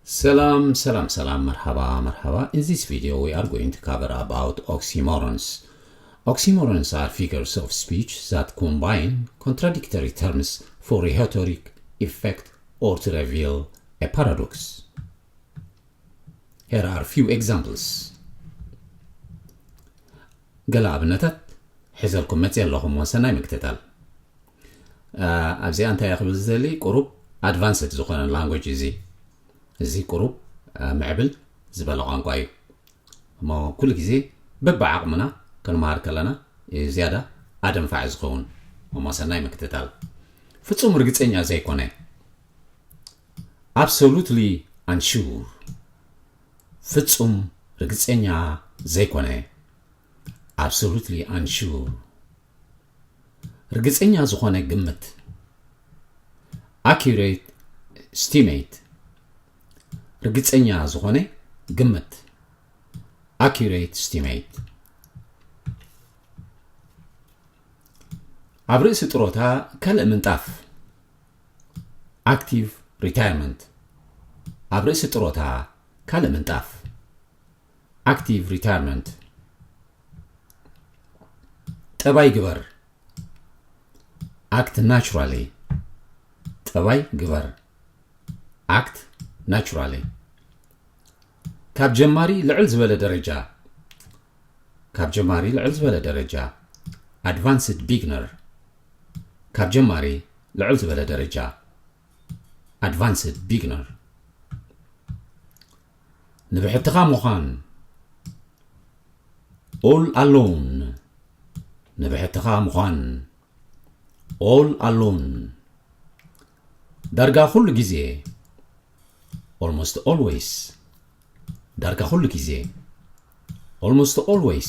ሰላም ሰላም ሰላም፣ መርሓባ መርሓባ። In this video we are going to cover about oxymorons. Oxymorons are figures of speech that combine contradictory terms for rhetoric effect or to reveal a paradox. Here are few examples. ገለ ኣብነታት ሒዘልኩም መፅእ ኣለኹም። ሰናይ ምክትታል። ኣብዚኣ እንታይ ክብል ዝደሊ፣ ቁሩብ ኣድቫንስድ ዝኾነ ላንጉጅ እዚ እዚ ቁሩብ ምዕብል ዝበለ ቋንቋ እዩ። እሞ ኩሉ ግዜ በብዓቕምና ክንመሃር ከለና እዩ ዝያዳ ኣደንፋዒ ዝኸውን። እሞ ሰናይ ምክትታል። ፍጹም ርግጸኛ ዘይኮነ፣ absolutely unsure። ፍጹም ርግጸኛ ዘይኮነ፣ absolutely unsure። ርግጸኛ ዝኾነ ግምት፣ accurate estimate። ርግጸኛ ዝኾነ ግምት፣ accurate estimate። ኣብ ርእሲ ጥሮታ ካልእ ምንጣፍ፣ active retirement። ኣብ ርእሲ ጥሮታ ካልእ ምንጣፍ፣ active retirement። ጠባይ ግበር፣ act naturally። ጠባይ ግበር፣ act naturally። ካብ ጀማሪ ልዕል ዝበለ ደረጃ፣ ካብ ጀማሪ ልዕል ዝበለ ደረጃ፣ advanced beginner። ካብ ጀማሪ ልዕል ዝበለ ደረጃ፣ advanced beginner። ንብሕትኻ ምዃን፣ all alone። ንብሕትኻ ምዃን፣ all alone። ዳርጋ ኩሉ ግዜ፣ almost always። ዳርጋ ኩሉ ግዜ፣ almost always።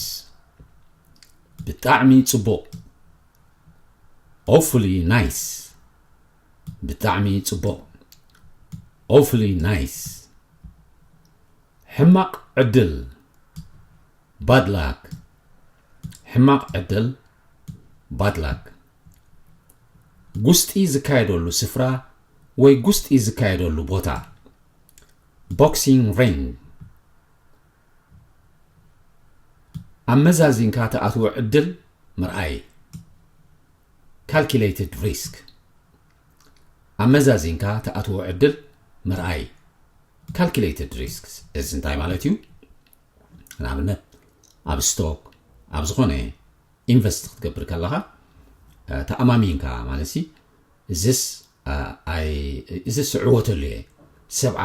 ብጣዕሚ ጽቡቕ፣ awfully nice። ብጣዕሚ ጽቡቕ፣ awfully nice። ሕማቕ ዕድል፣ bad luck። ሕማቕ ዕድል፣ bad luck። ጉስጢ ዝካየደሉ ስፍራ ወይ ጉስጢ ዝካየደሉ ቦታ፣ boxing ring። ኣመዛዚንካ ትኣትዎ ዕድል ምርኣይ፣ calculated risk። ኣመዛዚንካ ትኣትዎ ዕድል ምርኣይ፣ calculated risks። እዚ እንታይ ማለት እዩ? ንኣብነት ኣብ ስቶክ፣ ኣብ ዝኾነ ኢንቨስት ክትገብር ከለኻ፣ እ፣ ተኣማሚንካ ማለት ሲ፣ እዝስ፣ እ፣ ኣይ-፣ እዝስ እዕወተሉ እየ፣ ሰብዓ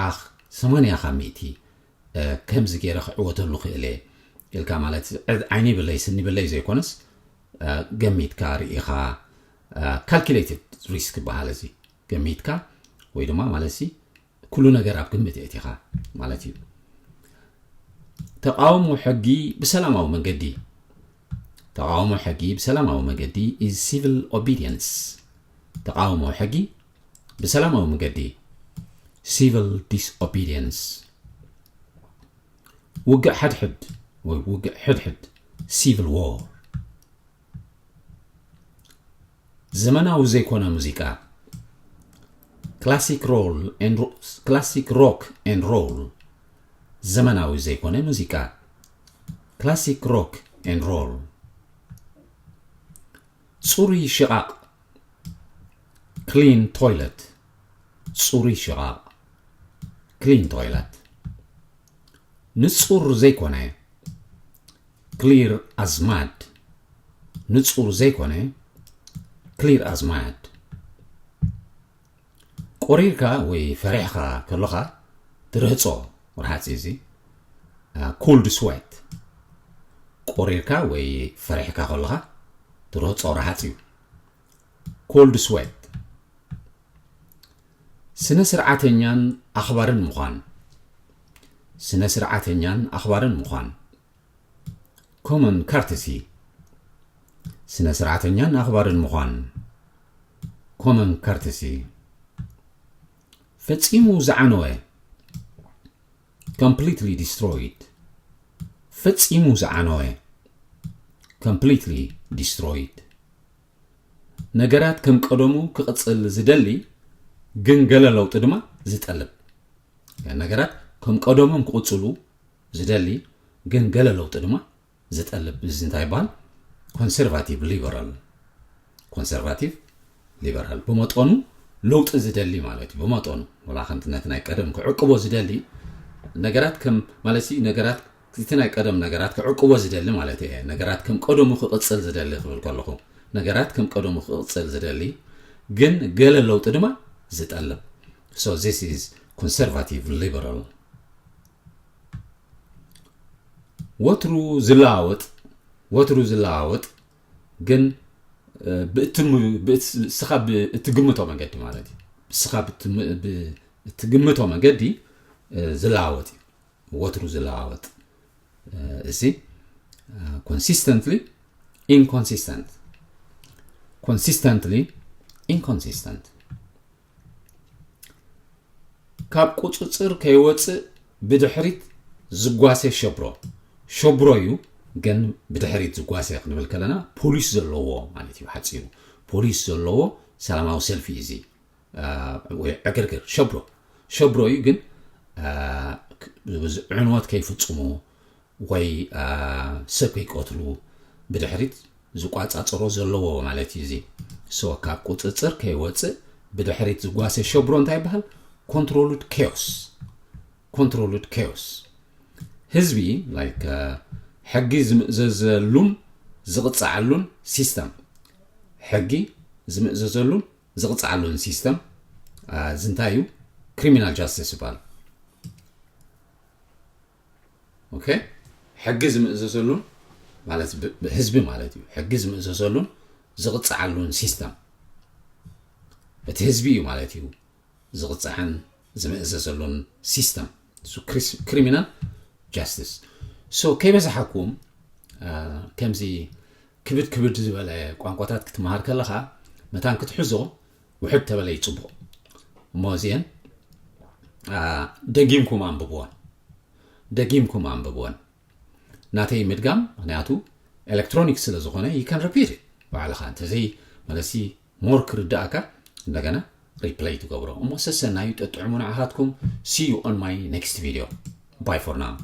ሰማንያ ካብ ሚእቲ፣ እ፣ ከምዚ ገይረ ክዕወተሉ ክእል እየ ኢልካ ማለት፣ ዕ-፣ ዓይኒ ይብለይ ስኒ ይብለይ ዘይኮነስ፣ እ፣ ገሚትካ ርኢኻ፣ እ፣ ካልኩሌትድ ሪስክ ይበሃል እዚ። ገሚትካ ወይ ድማ ማለት ሲ፣ ኩሉ ነገር ኣብ ግምት የእቲኻ ማለት እዩ። ተቃውሞ ሕጊ ብሰላማዊ መንገዲ። ተቃውሞ ሕጊ ብሰላማዊ መንገዲ is civil obedience። ተቃውሞ ሕጊ ብሰላማዊ መንገዲ፣ civil disobedience። ውግእ ሓድሕድ ወይ ውግእ ሕድሕድ፣ civil war። ዘመናዊ ዘይኮነ ሙዚቃ፣ classic roll and ro-፣ classic rock and roll። ዘመናዊ ዘይኮነ ሙዚቃ፣ classic rock and roll። ጽሩይ ሽቓቕ፣ clean toilet። ጽሩይ ሽቓቕ፣ clean toilet። ንጹር ዘይኮነ፣ clear as mud። ንጹር ዘይኮነ፣ clear as mud። ቆሪርካ ወይ ፈሪሕካ ከሎኻ ትርህጾ ረሃጺ፣ እዚ፣ አ፣ cold sweat። ቆሪርካ ወይ ፈሪሕካ ከሎኻ ትርህጾ ረሃጺ እዩ። Cold sweat። ስነ ስርዓተኛን ኣኽባርን ምዃን። ስነ ስርዓተኛን ኣኽባርን ምዃን፣ common courtesy። ስነ ስርዓተኛን ኣኽባርን ምዃን፣ common courtesy። ፈጺሙ ዝዓነወ፣ completely destroyed። ፈጺሙ ዝዓነወ፣ completely destroyed። ነገራት ከም ቀደሙ ክቕጽል ዝደሊ ግን ገለ ለውጢ ድማ ዝጠልብ፣ ነገራት ከም ቀደሞም ክቕፅሉ ዝደሊ ግን ገለ ለውጢ ድማ ዝጠልብ፣ እዚ እንታይ ይበሃል? ኮንሰርቫቲቭ ሊበራል። ኮንሰርቫቲቭ ሊበራል ብመጠኑ ለውጢ ዝደሊ ማለት እዩ። ብመጠኑ ወላ ከምቲ ነቲ ናይ ቀደም ክዕቅቦ ዝደሊ ነገራት ከም ማለት እዩ። ነገራት እቲ ናይ ቀደም ነገራት ክዕቅቦ ዝደሊ ማለት እየ። ነገራት ከም ቀደሙ ክቕፅል ዝደሊ ክብል ከለኹ ነገራት ከም ቀደሙ ክቕፅል ዝደሊ ግን ገለ ለውጢ ድማ ዝጠልብ። So this is conservative liberal። ወትሩ ዝለዋወጥ ወትሩ ዝለዋወጥ ግን እስኻ ብእትግምቶ መገዲ ማለት እዩ። እስኻ ብእትግምቶ መገዲ ዝለዋወጥ እዩ። ወትሩ ዝለዋወጥ እዚ consistently inconsistent consistently inconsistent ካብ ቁፅፅር ከይወፅእ ብድሕሪት ዝጓሰ ሸብሮ ሸብሮ እዩ። ግን ብድሕሪት ዝጓሰ ክንብል ከለና ፖሊስ ዘለዎ ማለት እዩ። ሓፂሩ ፖሊስ ዘለዎ ሰላማዊ ሰልፊ እዩ እዚ። ወይ ዕግርግር ሸብሮ ሸብሮ እዩ። ግን ዕንወት ከይፍፅሙ ወይ ሰብ ከይቀትሉ ብድሕሪት ዝቋፃፀሮ ዘለዎ ማለት እዩ። እዚ so ካብ ቁፅፅር ከይወፅእ ብድሕሪት ዝጓሰ ሸብሮ እንታይ ይበሃል? Controlled chaos። Controlled chaos ህዝቢ like ሕጊ ዝምእዘዘሉን ዝቕፅዓሉን ሲስተም ሕጊ ዝምእዘዘሉን ዝቕፅዓሉን ሲስተም እዚ እንታይ እዩ? Criminal justice ይበሃል። ኦኬ ሕጊ ዝምእዘዘሉን ማለት ህዝቢ ማለት እዩ። ሕጊ ዝምእዘዘሉን ዝቕፅዓሉን ሲስተም እቲ ህዝቢ እዩ ማለት እዩ። ዝቕፅዓን ዝምእዘዘሉን ሲስተም criminal justice። So ከይበዛሓኩም ከምዚ ክብድ ክብድ ዝበለ ቋንቋታት ክትመሃር ከለኻ መታን ክትሕዞ ውሕድ ተበለ ይፅቡቕ። እሞ እዚአን ደጊምኩም ኣንብብወን ደጊምኩም ኣንብብወን ናተይ ምድጋም ምክንያቱ ኤሌክትሮኒክ ስለ ዝኾነ you can repeat ባዕልኻ እንተዘይ መለሲ more ክርዳእካ እንደገና replay ትገብሮ። እሞ ሰሰናዩ ጠጥዕሙ ንዓኻትኩም። See you on my next video. Bye for now.